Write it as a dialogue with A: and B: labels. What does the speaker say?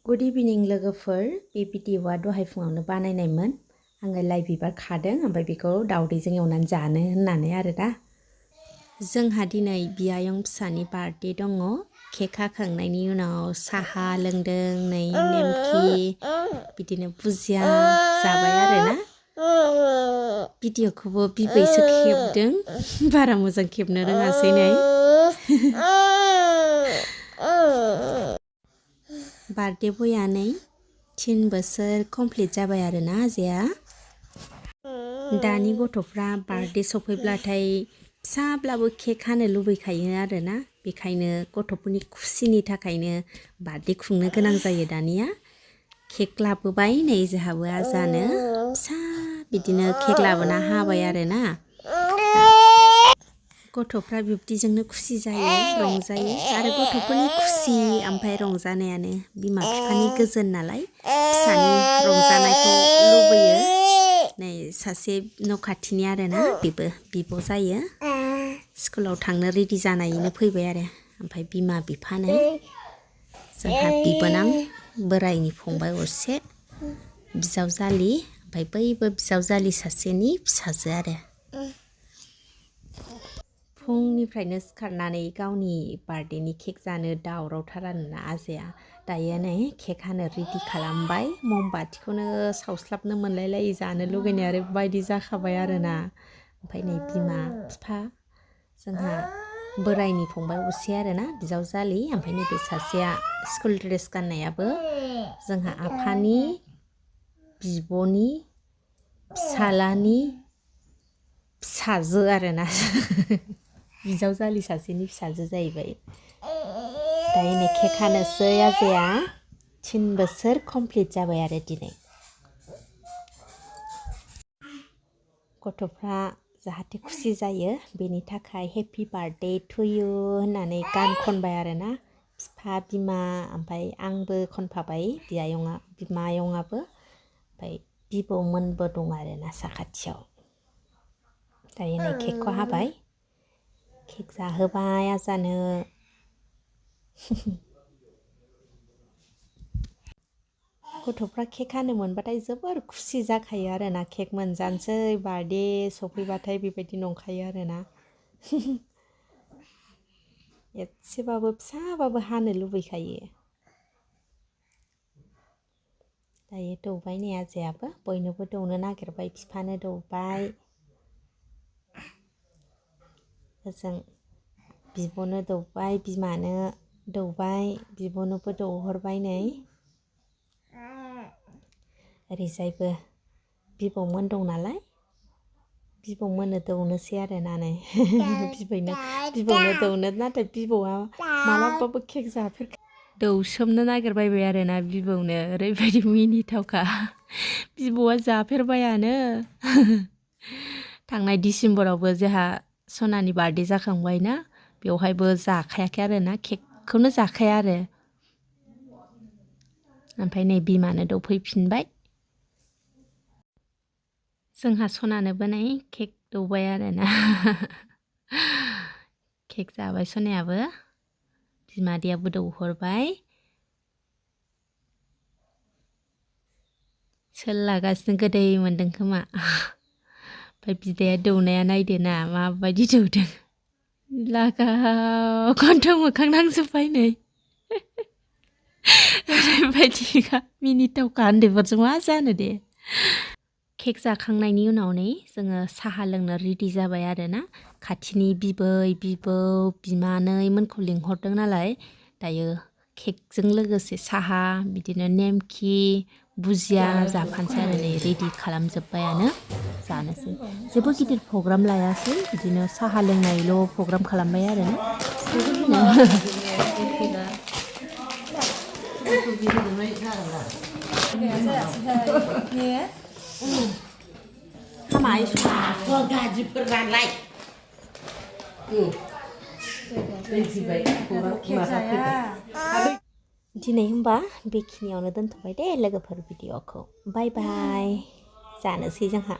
A: Good evening लोगोफोर बे भिडिअ'आ दहाय फुङावनो बानायनायमोन आङो लाइ बिबार खादों ओमफ्राय बेखौ दावदैजों एवनानै जानो होननानै आरो दा जोंहा दिनै बियायं फिसानि बार्थडे दङ केक हाखांनायनि उनाव साहा लोंदों नै नेमखि बिदिनो बुजिया जाबाय आरो ना भिडिअ'खौबो बिबैसो खेबदों बारा मोजां खेबनो रोङासै नै बार्थडे बया नै 3 बोसोर कमप्लिट जाबाय आरो ना आजाया दानि गथ'फ्रा बार्थडे सफैब्लाथाय फिसाब्लाबो केक हानो लुबैखायो आरो ना बेखायनो गथ'फोरनि खुसिनि थाखायनो बार्थडे खुंनो गोनां जायो दानिया केक लाबोबाय नै जोहाबो आजानो फिसा बिदिनो केक लाबोना हाबाय आरो ना गथ'फ्रा बिब्दिजोंनो खुसि जायो रंजायो आरो गथ'फोरनि खुसि ओमफ्राय रंजानायानो बिमा बिफानि गोजोन नालाय फिसानि रंजानायखौ लुबैयो नै सासे न' खाथिनि आरो ना बेबो बिब' जायो स्कुलाव थांनो रेडि जानायैनो फैबाय आरो ओमफ्राय बिमा बिफानो जोंहा बिबोनां बोरायनि फंबाय असे बिजावजालि ओमफ्राय बैबो बिजावजालि सासेनि फिसाजो आरो फुंनिफ्रायनो सिखारनानै गावनि बार्थडेनि केक जानो दावरावथार आरोना आजाया दायो नै केक हानो रेडि खालामबाय ममबाथिखौनो सावस्लाबनो मोनलायलायै जानो लुगैनाय आरो बायदि जाखाबाय आरोना ओमफ्राय नै बिमा बिफा जोंहा बोरायनि फंबाय असे आरोना बिजावजालि ओमफ्राय नैबे सासेया स्कुल ड्रेस गाननायाबो जोंहा आफानि बिब'नि फिसालानि फिसाजो आरोना बिजावजालि सासेनि फिसाजो जाहैबाय दायो नै केक हानोसै आजाया 3 बोसोर कमप्लिट जाबाय आरो दिनै गथ'फ्रा जाहाथे खुसि जायो बेनि थाखाय हेपि बार्थडे टु इउ होननानै गान खनबाय आरोना बिफा बिमा ओमफ्राय आंबो खनफाबाय बिमायंआबो ओमफ्राय बिबौमोनबो दं आरोना साखाथियाव दायो नै केकखौ हाबाय केक जाहोबाय आजानो गथ'फ्रा केक हानो मोनबाथाय जोबोर खुसि जाखायो आरोना केक मोनजानोसै बार्थडे सफैबाथाय बेबायदि नंखायो आरोना एसेबाबो फिसाबाबो हानो लुबैखायो दायो दौबाय नै आजायाबो बयनोबो दौनो नागिरबाय बिफानो दौबाय ओजों बिब'नो दौबाय बिमानो दौबाय बिब'नोबो दौहरबाय नै ओरैजायबो बिबौमोन दं नालाय बिबौमोननो दौनोसै आरोना नै बिबौनो दौनो नाथाय बिबौआ मालाबाबो केक दौसोमनो नागिरबायबाय आरोना बिबौनो ओरैबायदि मिनिथावखा बिबौआ जाफेरबायानो थांनाय डिसेम्बरावबो जोंहा सनानि बार्थडे जाखांबाय ना बेवहायबो जाखायाखै आरोना केकखौनो जाखाया आरो ओमफ्राय नै बिमानो दौफैफिनबाय जोंहा सनानोबो नै केक दौबाय आरोना केक जाबाय सनायाबो बिमादैयाबो दौहरबाय सोलागासिनो गोदै मोनदों खोमा ओमफ्राय बिदाया दौनाया नायदो ना माबायदि दौदों लागाव गन्थं मोखां नांजोब्बाय नै ओरैबायदिखा मिनिथावखा उन्दैफोरजों मा जानो दे केक जाखांनायनि उनाव नै जोङो साहा लोंनो रेडि जाबाय आरोना खाथिनि बिबै बिबौ बिमानैमोनखौ लिंहरदों नालाय दायो केकजों लोगोसे साहा बिदिनो नेमखि बुजिया जाफानोसै आरो नै रेडि खालामजोब्बायानो जानोसै जेबो गिदिर प्रग्राम लायासै बिदिनो साहा लोंनायल' प्रग्राम खालामबाय आरोना दिनै होमबा बेखिनियावनो दोनथ'बाय दे लोगोफोर भिडिअ'खौ बाय बाय जानोसै जोंहा